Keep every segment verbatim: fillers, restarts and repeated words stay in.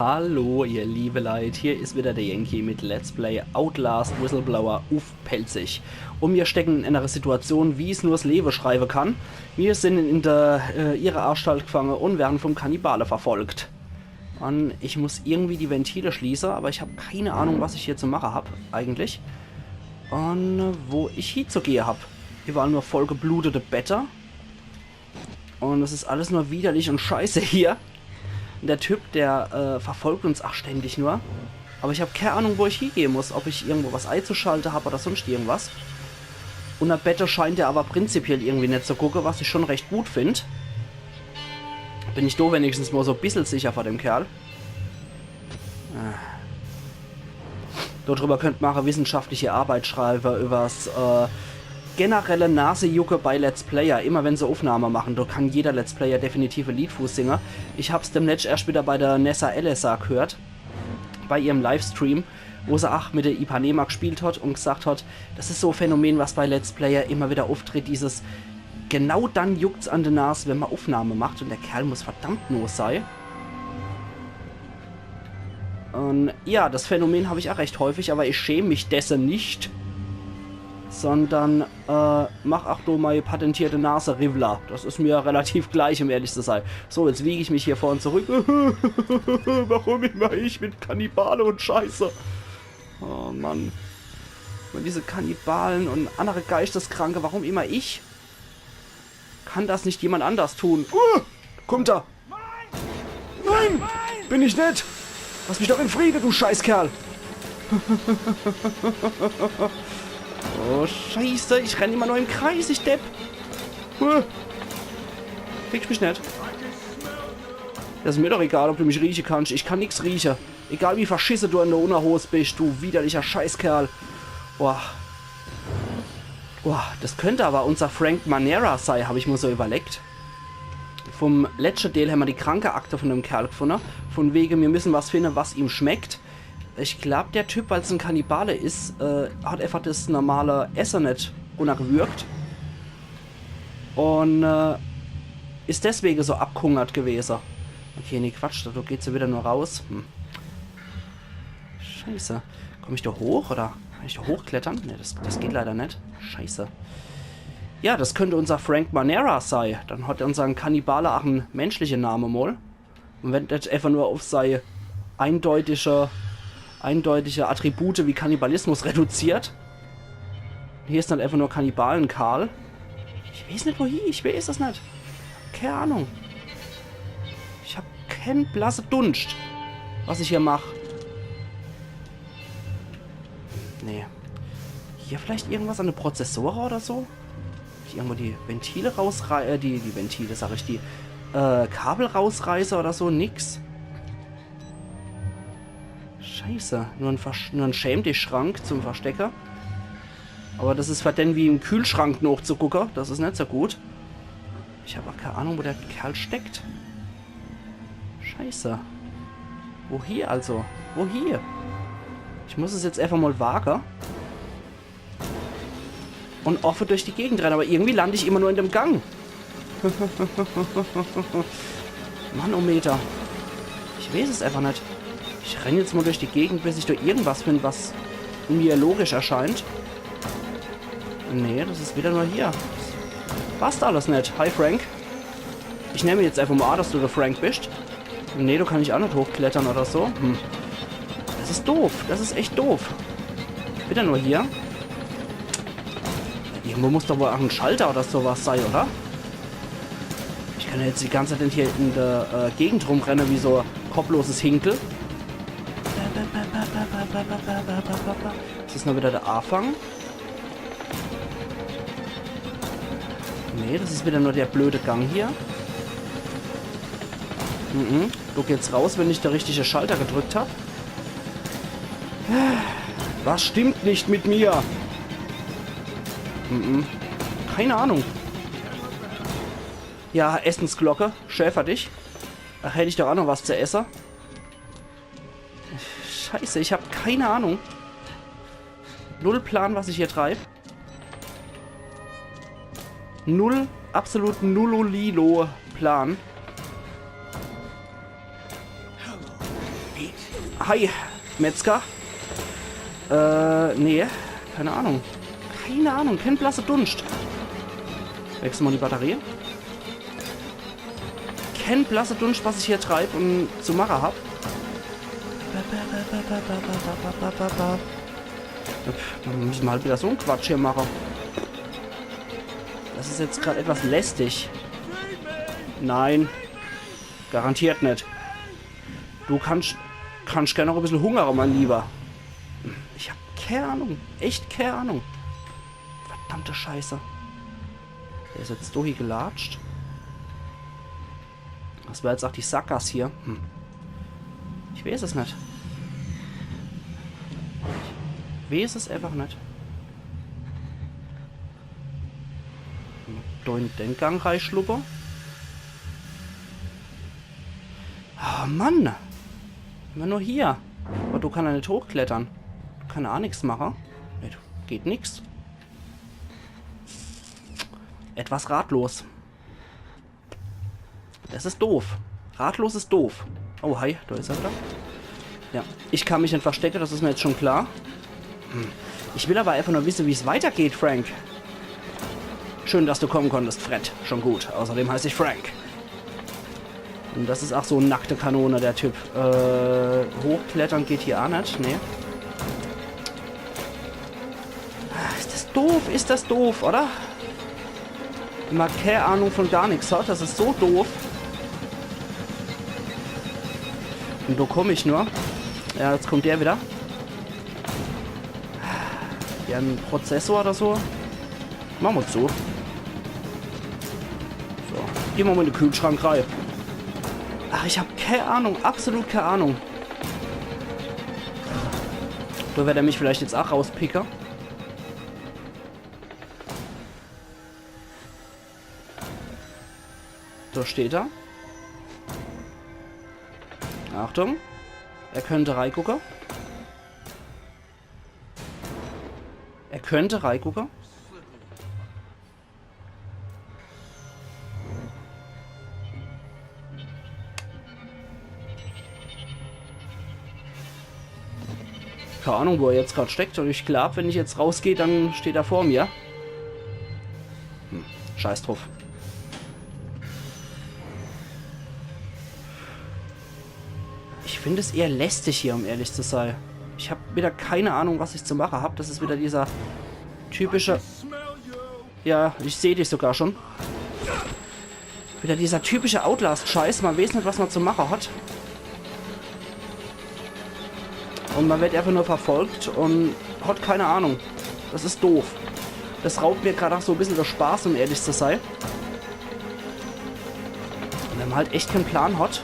Hallo, ihr liebe Leit, hier is wieder der Yankee mit Let's Play Outlast Whistleblower uff Pälzisch. Un mir stecken in einer Situation, wie's nur's Lewe schreiwe kann. Mir sin in der äh, Irreanstalt gefange un werden vom Kannibale verfolgt. Un ich muss irgendwie die Ventile schließe, aber ich hab keine Ahnung, was ich hier zu mache hab, eigentlich. Un äh, wo ich hiezugehe hab. Überall nur vollgeblutete Bette. Un es is alles nur widerlich un scheiße hier. Un der Typ, der äh, verfolgt uns ach ständig nur. Aber ich hab keine Ahnung, wo ich hiegehe muss, ob ich irgendwo was eizuschalte hab oder sonst irgendwas. Un der Bette scheint er aber prinzipiell irgendwie net zu gucke, was ich schon recht gut find. Bin ich do wenigstens mal so bissel sicher vor dem Kerl. Ah. Dodrüber könnt ma ach wissenschaftliche Arbeit schreibe, übers äh, generelle Nasejucke bei Let's Player. Immer wenn se Uffnahme machen, do kann jeder Let's Player definitiv e Lied fu singe. Ich hab's demnächst erscht wieder bei der Nessa Elisa gehört, bei ihrem Livestream, wo se ach mit der Ipanema gespielt hat un gesagt hat, das is so e Phänomen, was bei Let's Player immer wieder ufftritt, dieses genau dann juckt's an der Nas, wenn ma Uffnahme macht, un der Kerl muss verdammt no sei. Un ja, das Phänomen hab ich ach recht häufig, aber ich schäm mich desse nicht, sondern äh, mach ach do mei patentierte Naseriwwler. Das is mir relativ gleich, um ehrlich zu sei. So, jetzt wieg ich mich hier vorn zurück. Warum immer ich mit Kannibale un Scheiße? Oh Mann. Un diese Kannibalen un andere Geisteskranke, warum immer ich? Kann das nicht jemand anders tun? Uh, kommt er! Nein! Bin ich net! Lass mich doch in Friede, du Scheißkerl! Oh, Scheiße, ich renn immer nur im Kreis, ich Depp! Uh, kriegst mich net. Das is mir doch egal, ob du mich rieche kannst. Ich kann nix rieche. Egal wie verschisse du in der Unnerhos bist, du widerlicher Scheißkerl. Boah. Boah, das könnt aber unser Frank Manera sei, hab ich mir so überlegt. Vom letschte Deel hämmer die Krankeakte von dem Kerl gefunne. Von wege, mir müssen was finde, was ihm schmeckt. Ich glaub, der Typ, weil's en Kannibale is, äh, hat einfach das normale Esse net runnergewürgt. Un äh, is deswege so abgehungert gewese. Okay, nee, Quatsch, do geht's ja wieder nur raus. Hm. Scheiße. Komm ich do hoch, oder? Kann ich do hochklettern? Nee, das, das geht leider net. Scheiße. Ja, das könnt unser Frank Manera sei. Dann hat unser Kannibale ach en menschliche Name mol. Un wenn net einfach nur uff sei eindeutige, eindeutige Attribute wie Kannibalismus reduziert. Hier is dann einfach nur Kannibalen-Karl. Ich weeß net wohie, ich weeß es net. Keine Ahnung. Ich hab keen blasse Dunscht, was ich hier mach. Nee. Hier vielleicht irgendwas an de Prozessore oder so? Ich irgendwo die Ventile rausrei-, äh, die, die Ventile, sag ich, die äh, Kabel rausreiße oder so, nix. Scheiße, nur en, Versch-, nur en Schäm-dich-Schrank zum Verstecke. Aber das is für den wie im Kühlschrank nochzugucke, das is net so gut. Ich hab ach keine Ahnung, wo der Kerl steckt. Scheiße. Wohie also? Wohie? Ich muss es jetzt einfach mol wage. Un offe durch die Gegend renne, aber irgendwie land ich immer nur in dem Gang. Mannometer. Ich weeß es einfach net. Ich renn jetzt mol durch die Gegend, bis ich do irgendwas find, was mir logisch erscheint. Nee, das is wieder nur hier. Passt alles net. Hi, Frank. Ich nemm jetzt einfach mol an, dass du der Frank bist. Nee, do kann ich ach net hochklettere oder so. Hm. Das is doof. Das is echt doof. Wieder nur hier. Irgendwo muss doch wohl ach en Schalter oder so was sei, oder? Ich kann jetzt die ganze Zeit hier in der äh, Gegend rumrenne wie so e kopploses Hinkel. Das is nur wieder der Afang. Nee, das is wieder nur der blöde Gang hier. Mhm. Do geht's raus, wenn ich der richtige Schalter gedrückt hab. Was stimmt nicht mit mir? Mhm. Keine Ahnung. Ja, Essensglocke. Schäfer dich. Ach, hätt ich doch ach noch was zu esse. Scheiße, ich hab keine Ahnung. Null Plan, was ich hier treib. Null, absolut nullolilo Plan. Hi, Metzger. Äh, nee, keine Ahnung. Keine Ahnung, kenn blasse Dunscht. Wechsel mol die Batterie. Kenn blasse Dunscht, was ich hier treib un zu mache hab. Pff, dann müsse mer halt wieder so en Quatsch hier mache. Das is jetzt grad etwas lästig. Nein. Garantiert net. Du kannsch, kannsch gern noch e bissel hungere, mein Lieber. Ich hab kee Ahnung. Echt kee Ahnung. Verdammte Scheiße. Der is jetzt do hie gelatscht. Das war jetzt ach die Sackgass hier. Hm. Ich weeß es net. Ich weeß es einfach net. Do in den Gang reischluppe. Oh Mann. Immer nur hier. Aber du kannsch jo net hochklettere. Du kannsch ach nix mache. Nee, du, geht nix. Etwas ratlos. Das is doof. Ratlos is doof. Oh, hi, do is er wieder. Ja, ich kann mich net verstecke, das is mir jetzt schon klar. Hm. Ich will aber einfach nur wisse, wie's weitergeht, Frank. Schön, dass du kommen konntest, Fred. Schon gut. Außerdem heiß ich Frank. Un das is ach so e nackte Kanone, der Typ. Äh, hochklettere geht hier ach net, nee. Ah, is das doof, is das doof, oder? Wenn ma kee Ahnung von gar nix hat, das is so doof. Un do komm ich nur. Ja, jetzt kommt der wieder. Ja, en Prozessor oder so. Mache mer zu. So, geh mer mol in de Kühlschrank rei. Ach, ich hab kee Ahnung, absolut kee Ahnung. Do werd er mich vielleicht jetzt ach rauspicke. Do steht er. Achtung. Er könnt reigucke. Er könnt reigucke. Kee Ahnung, wo er jetzt grad steckt. Un ich glaub, wenn ich jetzt rausgeh, dann steht er vor mir. Hm, scheiß druff. Ich find es eher lästig hier, um ehrlich zu sei. Ich hab wieder kee Ahnung, was ich zu mache hab. Das is wieder dieser typische... Ja, ich seh dich sogar schon. Wieder dieser typische Outlast-Scheiß. Ma weeß net, was ma zu mache hat. Un ma werd einfach nur verfolgt un hat kee Ahnung. Das is doof. Das raubt mir grad ach so e bissel de Spaß, um ehrlich zu sei. Wenn ma halt echt keen Plan hat.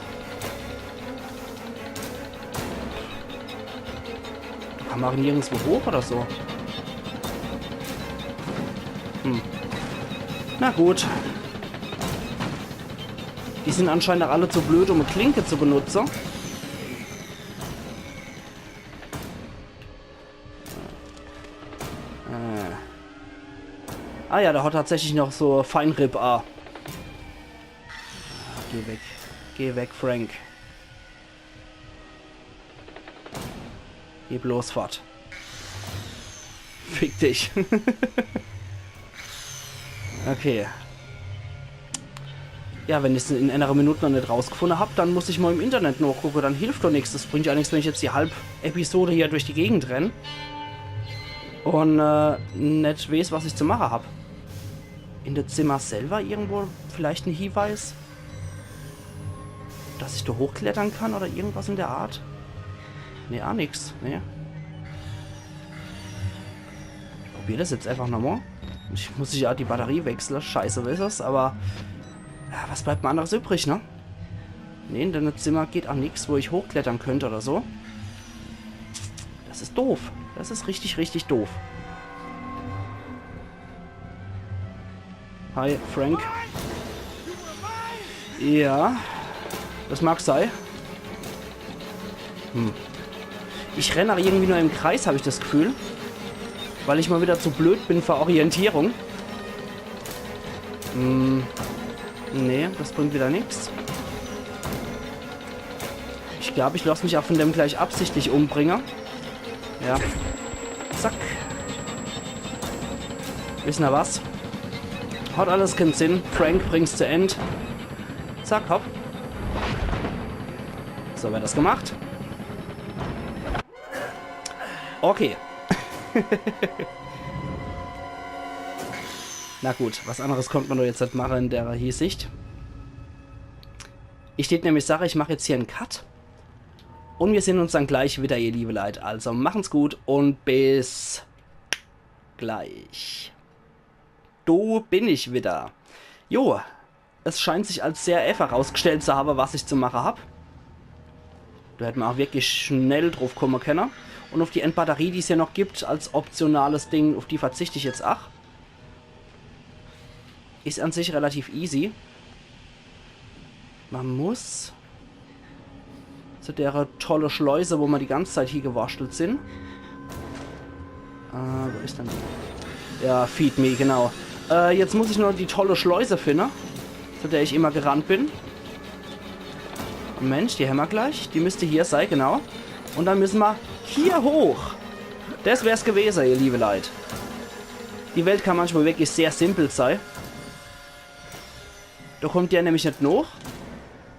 Kann ma nirgendswo hoch oder so? Hm. Na gut. Die sin anscheinend ach alle zu blöd, um e Klinke zu benutze. Äh. Ah ja, der hat tatsächlich noch so Feinripp. Ah. Geh weg. Geh weg, Frank. Geh bloß fort. Fick dich. Okay. Ja, wenn ich's in einer Minute noch net rausgefunde hab, dann muss ich mol im Internet nochgucke. Dann hilft doch nix. Das bringt ja nix, wenn ich jetzt die halb Episode hier durch die Gegend renn un, äh, net weeß, was ich zu mache hab. In de Zimmer selber irgendwo vielleicht en Hiweis? Dass ich do hochklettere kann oder irgendwas in der Art? Nee, ach nix. Nee. Ich probier das jetzt einfach nochmol. Ich muss ja die Batterie wechsle. Scheiße, was is das? Aber, ja, was bleibt mir anderes übrig, ne? Nee, in dem Zimmer geht ach nix, wo ich hochklettere könnt oder so. Das is doof. Das is richtig, richtig doof. Hi, Frank. Ja, das mag sei. Hm. Ich renn ach irgendwie nur im Kreis, hab ich das Gefühl. Weil ich mol wieder zu blöd bin für Orientierung. Hm. Nee, das bringt wieder nix. Ich Ich glaab, ich loss mich ach von dem gleich absichtlich umbringe. Ja. Zack. Wissener was? Hat alles keen Sinn. Frank, bring's zu End. Zack, hopp. So werd das gemacht. Okay. Na gut, was anneres konnt ma doch jetzt net mache in der Hiesicht. Ich tät nämlich sage, ich mach jetzt hier en Cut. Un mir sehn uns dann gleich widder, ihr liewe Leit. Also machen's gut un bis gleich. Do bin ich widder. Jo, es scheint sich als sehr äfach rausgestellt zu habe, was ich zu mache hab. Do hätt ma ach wirklich schnell druff komme kenne. Un uff die een Batterie, die's hier noch gibt, als optionales Ding, uff die verzicht ich jetzt ach. Is an sich relativ easy. Ma muss zu dere tolle Schleuse, wo ma die ganze Zeit hiegewurschtelt sin. Äh, wo is dann die? Ja, Feed Me, genau. Äh, jetzt muss ich nur die tolle Schleuse finde, zu der ich immer gerannt bin. Mensch, die hämmer gleich. Die müsst hier sei, genau. Un dann müsse ma hier hoch. Das wär's gewese, ihr liewe Leit. Die Welt kann manchmal wirklich sehr simpel sei. Do kommt der nämlich net noch.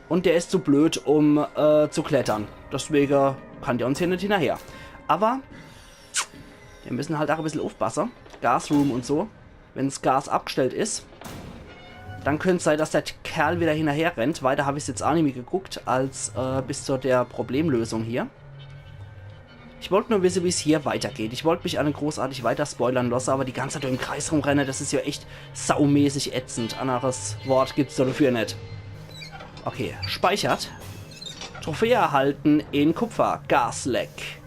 Un der is zu blöd, um äh, zu klettern. Deswege kann der uns hier net hinnerher. Awwer mir müsse halt ach e bissel uffpasse. Gas Room un so. Wenn's Gas abgestellt is, dann könnt's sei, dass der Kerl widder hinnerher rennt. Weiter hab ich's jetzt ach nimmi geguckt, als äh, bis zu der Problemlösung hier. Ich wollt nur wisse, wie's hier weitergeht. Ich wollt mich ach net großartig weiter spoilern losse, awwer die ganze Zeit im Kreis rumrenne, das is jo echt saumäßig ätzend. Anneres Wort gibt's do dafür net. Okay, speichert. Trophäe erhalten in Kupfer. Gasleck.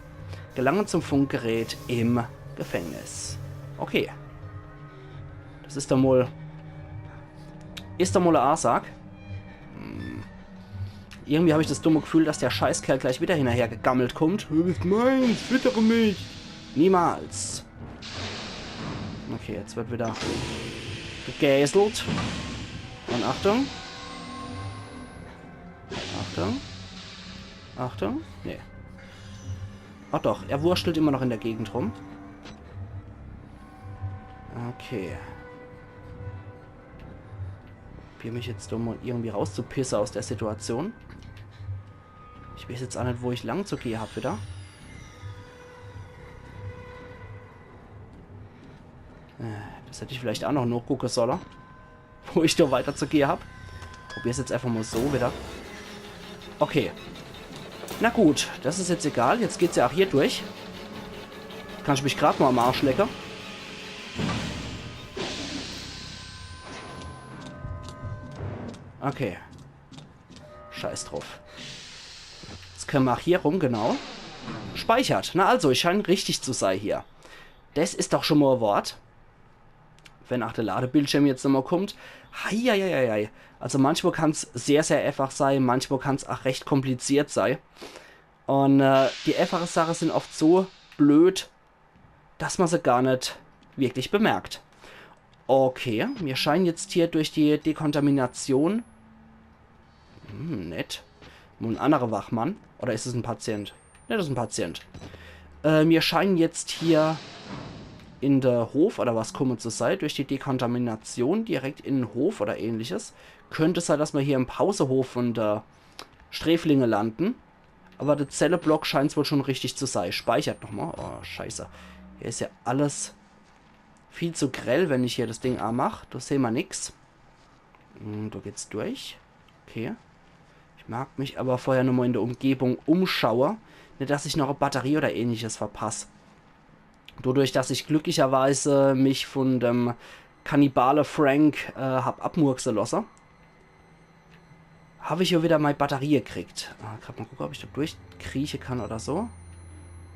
Gelangen zum Funkgerät im Gefängnis. Okay. Das is doch mol... Is doch mol e Asag. Hm. Irgendwie hab ich das dumme Gefühl, dass der Scheißkerl gleich widder hinnerher gegammelt kommt. Du bist meins, füttere mich. Niemals. Okay, jetzt wird widder gegäselt. Un Achtung. Achtung. Achtung. Nee. Ach doch, er wurschtelt immer noch in der Gegend rum. Okay. Probier mich jetzt doch mol irgendwie rauszupisse aus der Situation. Ich weeß jetzt ach net, wo ich lang zu gehe hab widder. Äh, das hätt ich vielleicht ach noch nochgucke solle, wo ich do weiter zu gehe hab. Probier's jetzt äfach mol so widder. Okay. Na gut, das is jetzt egal. Jetzt geht's jo ach hier durch. Kann ich mich grad mol am Arsch lecke. Okay. Scheiß druff. Jetzt könne ma ach hier rum, genau. Speichert. Na also, ich schein richtig zu sei hier. Das is doch schon mol e Wort. Wenn ach der Ladebildschirm jetzt nochmol kommt. Heieieiei. Also manchmol kann's sehr, sehr äfach sei, manchmol kann's ach recht kompliziert sei. Un äh, die äfache Sache sin oft so blöd, dass ma se gar net wirklich bemerkt. Okay, mir scheinen jetzt hier durch die Dekontamination. Hm, nett. Nur en annerer Wachmann. Oder is es en Patient? Ne, das is en Patient. Äh, mir scheinen jetzt hier in de Hof oder was kumme zu sei, durch die Dekontamination direkt in en Hof oder ähnliches. Könnt sei, dass ma hier im Pausehof von de Sträflinge landen. Aber de Zelleblock scheint's wohl schon richtig zu sei. Speichert nochmol. Oh, scheiße. Hier is ja alles viel zu grell, wenn ich hier das Ding anmach. Do seh ma nix. Hm, do geht's durch. Okay. Ich mag mich aber vorher nochmol in de Umgebung umschaue. Net, dass ich noch e Batterie oder ähnliches verpass. Dodurch, dass ich glücklicherweise mich von dem Kannibale Frank äh, hab abmurkse losse, hab ich hier wieder mei Batterie gekriegt. Ah, grad mol gucke, ob ich do durchkrieche kann oder so.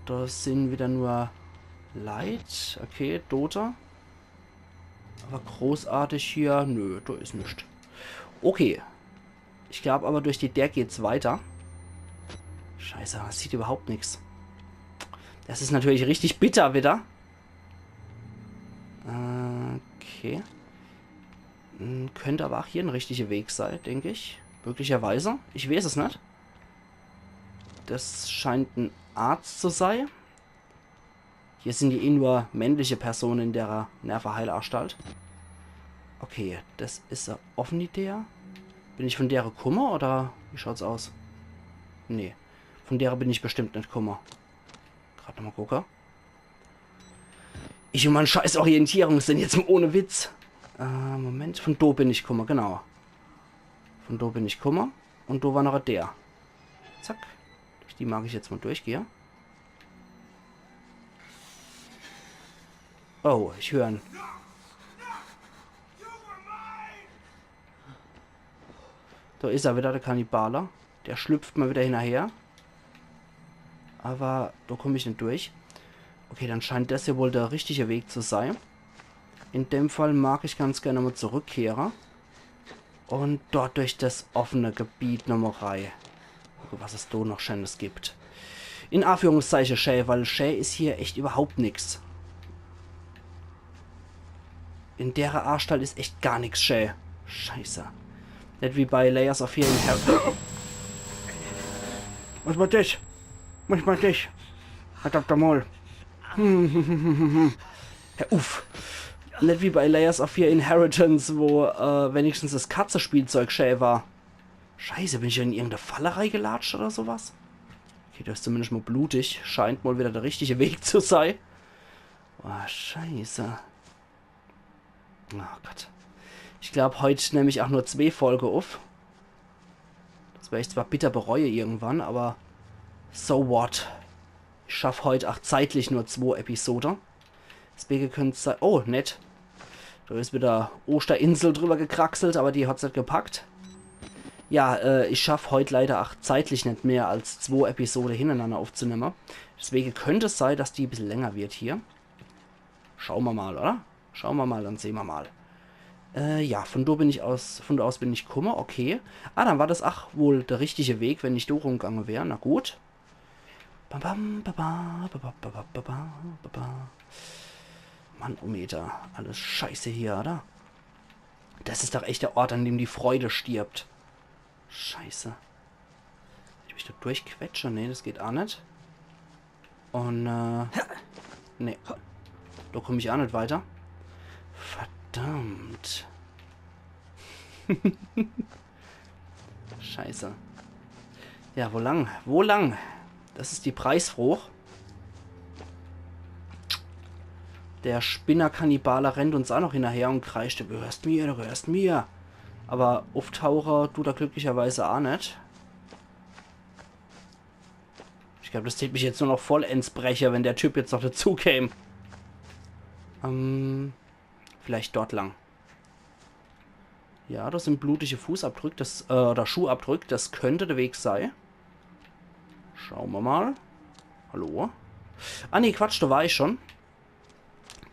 Do sin wieder nur Leit. Okay, Dote. Aber großartig hier, nö, do is nix. Okay. Ich glaub aber, durch die Deer geht's weiter. Scheiße, ma sieht überhaupt nix. Das is natürlich richtig bitter wieder. Äh, okay. Hm, könnt aber ach hier en richtige Weg sei, denk ich. Möglicherweise. Ich weeß es net. Das scheint en Arzt zu sei. Hier sin jo eh nur männliche Persone in dere Nerveheilastalt. Okay, das is e offeni Deer. Bin ich von dere kumme oder wie schaut's aus? Nee, von dere bin ich bestimmt net kumme. Grad nochmal gucke. Ich un mein scheiß Orientierungssinn, jetzt mol ohne Witz. Äh, Moment, von do bin ich kumme, genau. Von do bin ich kumme. Un do war noch e Deer. Zack. Durch die mag ich jetzt mol durchgehe. Oh, ich hör en. Do is er wieder, de Kannibale. Der schlüpft mol wieder hinnerher. Awwer do kumm ich net durch. Okay, dann scheint das jo wohl de richtige Weg zu sei. In dem Fall mag ich ganz gern mol zurückkehre. Un dort durch das offene Gebiet nochmal rei. Gucke, was es do noch Schönes gibt. In Anführungszeiche schä, weil schä is hier echt überhaupt nix. In dere Astalt is echt gar nix schä. Scheiße. Net wie bei Layers of Fear Inher-, was war das? Was war das? Verdammt nochmal. Hör uff. Net wie bei Layers of Fear Inheritance, wo äh, wenigstens das Katzespielzeug schä war. Scheiße, bin ich in irgendeine Falle reigelatscht oder sowas? Okay, das is zumindest mol blutig. Scheint mol wieder de richtige Weg zu sei. Oh, scheiße. Oh Gott. Ich glaub, heut nemm ich ach nur zwee Folge uff. Das wer ich zwar bitter bereue irgendwann, awwer so what. Ich schaff heut ach zeitlich nur zwee Episode. Deswege könnt's sei... Oh, nett. Do is wieder Osterinsel drüber gekraxelt, awwer die hat's net gepackt. Ja, äh, ich schaff heut leider ach zeitlich net mehr als zwee Episode hinnerenanner uffzunemme. Deswege könnt es sei, dass die e bissel länger wird hier. Schau mer mal, oder? Schau mer mal, dann seh mer mal. Äh, ja, von do bin ich aus, von do aus bin ich kumme, okay. Ah, dann war das ach wohl de richtige Weg, wenn ich do rumgange wär. Na gut. Bam, bam, ba, ba, ba, ba. Mannometer, alles scheiße hier, oder? Das is doch echt de Ort, an dem die Freude stirbt. Scheiße. Kann ich mich do durchquetsche? Nee, das geht ach net. Un, äh, nee. Do kumm ich ach net weiter. Verdammt. Scheiße. Ja, wo lang? Wo lang? Das is die Preisfroch. Der Spinner-Kannibale rennt uns ach noch hinnerher un kreischt: „Du gehörst mir, du gehörst mir.“ Awwer uffdauche dut er glücklicherweise ach net. Ich glaub, das tät mich jetzt nur noch vollends breche, wenn der Typ jetzt noch dazu käm. Ähm, vielleicht dort lang. Ja, das sin blutige Fußabdrück, das, äh, oder Schuhabdrück, das könnt de Weg sei. Schau mer mal. Hallo? Ah, nee, Quatsch, do war ich schon.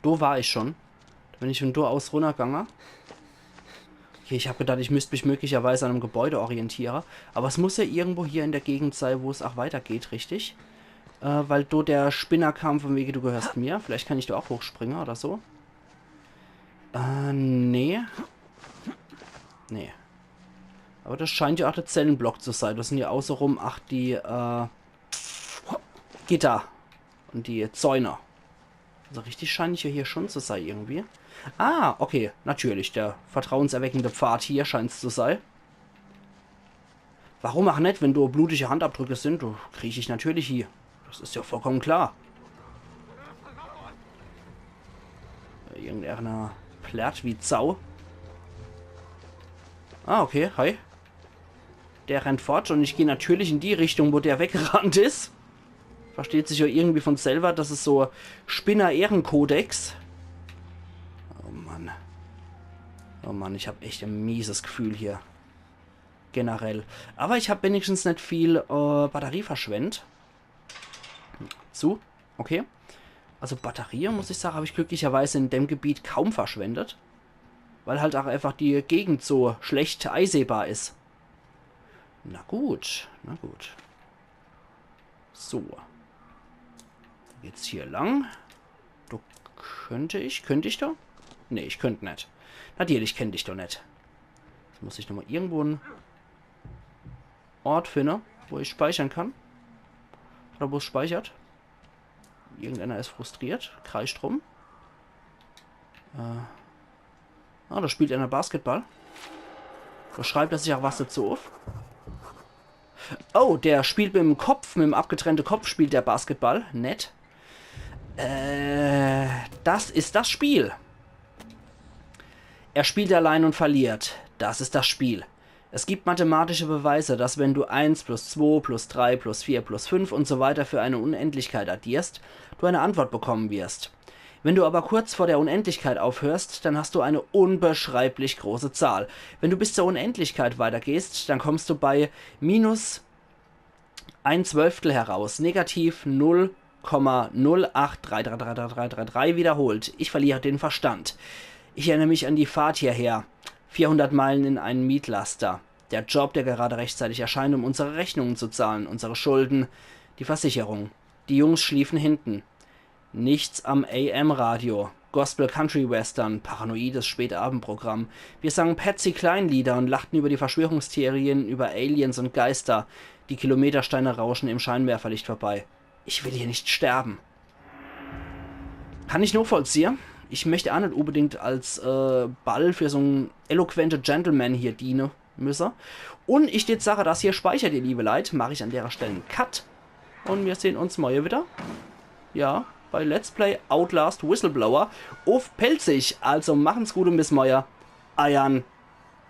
Do war ich schon. Do bin ich von do aus runnergange. Okay, ich hab gedacht, ich müsst mich möglicherweise an em Gebäude orientiere. Awwer es muss ja irgendwo hier in der Gegend sei, wo's ach weitergeht, richtig? Äh, weil do der Spinner kam von wege, „Du gehörst mir.“ Vielleicht kann ich do ach hochspringe oder so. Äh, nee. Nee. Awwer das scheint ja ach de Zellenblock zu sei. Das sin ja außerum ach die, äh, Gitter un die Zäune. Also richtig scheint es ja hier schon zu sei irgendwie. Ah, okay, natürlich, der vertrauenserweckende Pfad hier scheint's zu sei. Warum ach net, wenn do blutige Handabdrücke sin, do kriech ich natürlich hie. Das is ja vollkommen klar. Irgendeiner plärrt wie Sau. Ah, okay, hi. Der rennt fort un ich geh natürlich in die Richtung, wo der weggerannt is. Versteht sich ja irgendwie von selwer, das is so Spinner-Ehrenkodex. Oh Mann. Oh Mann, ich hab echt e mieses Gefühl hier. Generell. Awwer ich hab wenigstens net viel, äh, Batterie verschwendt. Zu. Okay. Also Batterie, muss ich sage, hab ich glücklicherweise in dem Gebiet kaum verschwendet. Weil halt ach einfach die Gegend so schlecht eisehbar is. Na gut, na gut. So. Geht's hier lang? Do könnt ich, könnt ich do? Nee, ich könnt net. Natürlich könnt ich do net. Jetzt muss ich nochmal irgendwo en Ort finde, wo ich speichern kann. Oder wo's speichert. Irgendeiner is frustriert, kreischt rum. Äh. Ah, da spielt einer Basketball. Da schreibt er sich auch was dazu auf. Oh, der spielt mit dem Kopf, mit dem abgetrennten Kopf spielt der Basketball. Nett. Äh, das ist das Spiel. Er spielt allein und verliert. Das ist das Spiel. Es gibt mathematische Beweise, dass wenn du eins plus zwei plus drei plus vier plus fünf und so weiter für eine Unendlichkeit addierst, du eine Antwort bekommen wirst. Wenn du aber kurz vor der Unendlichkeit aufhörst, dann hast du eine unbeschreiblich große Zahl. Wenn du bis zur Unendlichkeit weitergehst, dann kommst du bei minus ein Zwölftel heraus, negativ null Komma null acht drei drei drei drei drei drei wiederholt. Ich verliere den Verstand. Ich erinnere mich an die Fahrt hierher. Vierhundert Meilen in einem Mietlaster. Der Job, der gerade rechtzeitig erscheint, um unsere Rechnungen zu zahlen, unsere Schulden, die Versicherung. Die Jungs schliefen hinten. Nichts am A-M-Radio. Gospel Country Western, paranoides Spätabendprogramm. Wir sangen Patsy Cline-Lieder und lachten über die Verschwörungstheorien, über Aliens und Geister. Die Kilometersteine rauschen im Scheinwerferlicht vorbei. Ich will hier nicht sterben. Kann ich nochvollziehe. Ich möcht aa net unbedingt als äh, Ball für so'n eloquente Gentleman hier diene müsse. Und ich dät sache, das hier speichert, ihr liebe Leit, mach ich an derer Stell en Cut. Und wir sehn uns morje wieder. Ja, bei Let's Play Outlast Whistleblower uff Pälzisch. Also machen's gut und bis morje. Eiern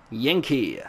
Yankee.